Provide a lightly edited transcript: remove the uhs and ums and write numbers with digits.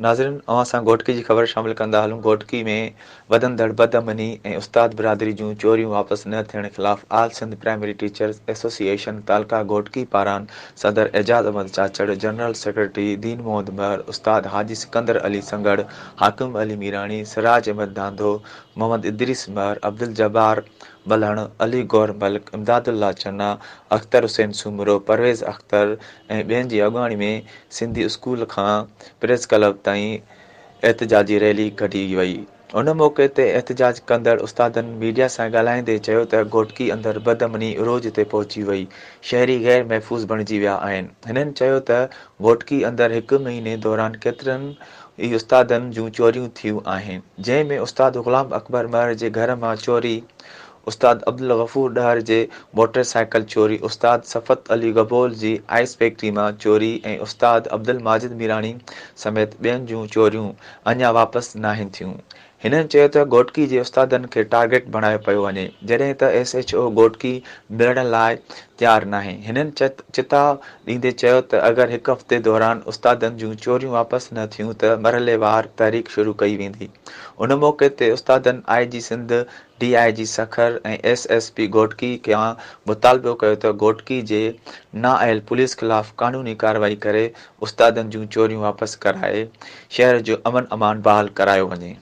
ناظرين اوهان سان گهوٽڪي جي خبر شامل ڪندا هلون گهوٽڪي ۾ وڌندڙ بدامني ۽ استاد برادري جون چوريون واپس نه ٿيڻ خلاف all Sindh primary teachers association تعلقه گهوٽڪي پاران صدر اعجاز احمد چاچڙ، جنرل سيڪريٽري دين محمد مهر، استاد حاجي سڪندر علي سنگهڙ، حاڪم علي ميراڻي، سراج احمد ڌانڌو، محمد ادريس مهر، عبدالجبار ملهڻ، علي گوهر ملڪ، امداد الله چنا، اختر حسين سومرو، پرويز اختر ۽ ٻين جي اڳواڻي ۾ سنڌي اسڪول کان پريس ڪلب تائين احتجاجي ريلي ڪڍي وئي. ان موقعي تي احتجاج ڪندڙ استادن ميڊيا سان ڳالهائيندي چيو ته گهوٽڪي اندر بدامني عروج تي پهچي وئي، شهري غير محفوظ بڻجي ويا آهن. هنن چيو ته گهوٽڪي اندر هڪ مهيني دوران ڪيترن ئي استادن جون چوريون ٿيون آهن، جنهن ۾ استاد غلام اڪبر مهر جي گهر مان چوري، استاد عبدالغفور ڏهر جي موٽر سائيڪل چوري، استاد صفوت علي گبول جي آئس فيڪٽري مان چوري ۽ استاد عبدالماجد ميراڻي سميت ٻين جون چوريون اڃا واپس ناهن ٿيون. هنن چيو ته گهوٽڪي جي استادن کي ٽارگيٽ بڻايو پيو وڃي، جڏهن ته ايس ايڇ او گهوٽڪي ملڻ لاء تيار ناهي. هنن چتاء ڏيندي چيو ته اگر هڪ هفتي دوران استادن جون چوريون واپس نه ٿيون ته مرحليوار تحريڪ شروع ڪئي ويندي. ان موقعي تي استادن I G Sindh, D I G Sukkur ۽ S S P Ghotki کان مطالبو ڪيو ته گهوٽڪي جي نااهل پوليس خلاف قانوني ڪارروائي ڪري استادن جون چوريون واپس ڪرائي شهر جو امن امان بحال ڪرايو وڃي.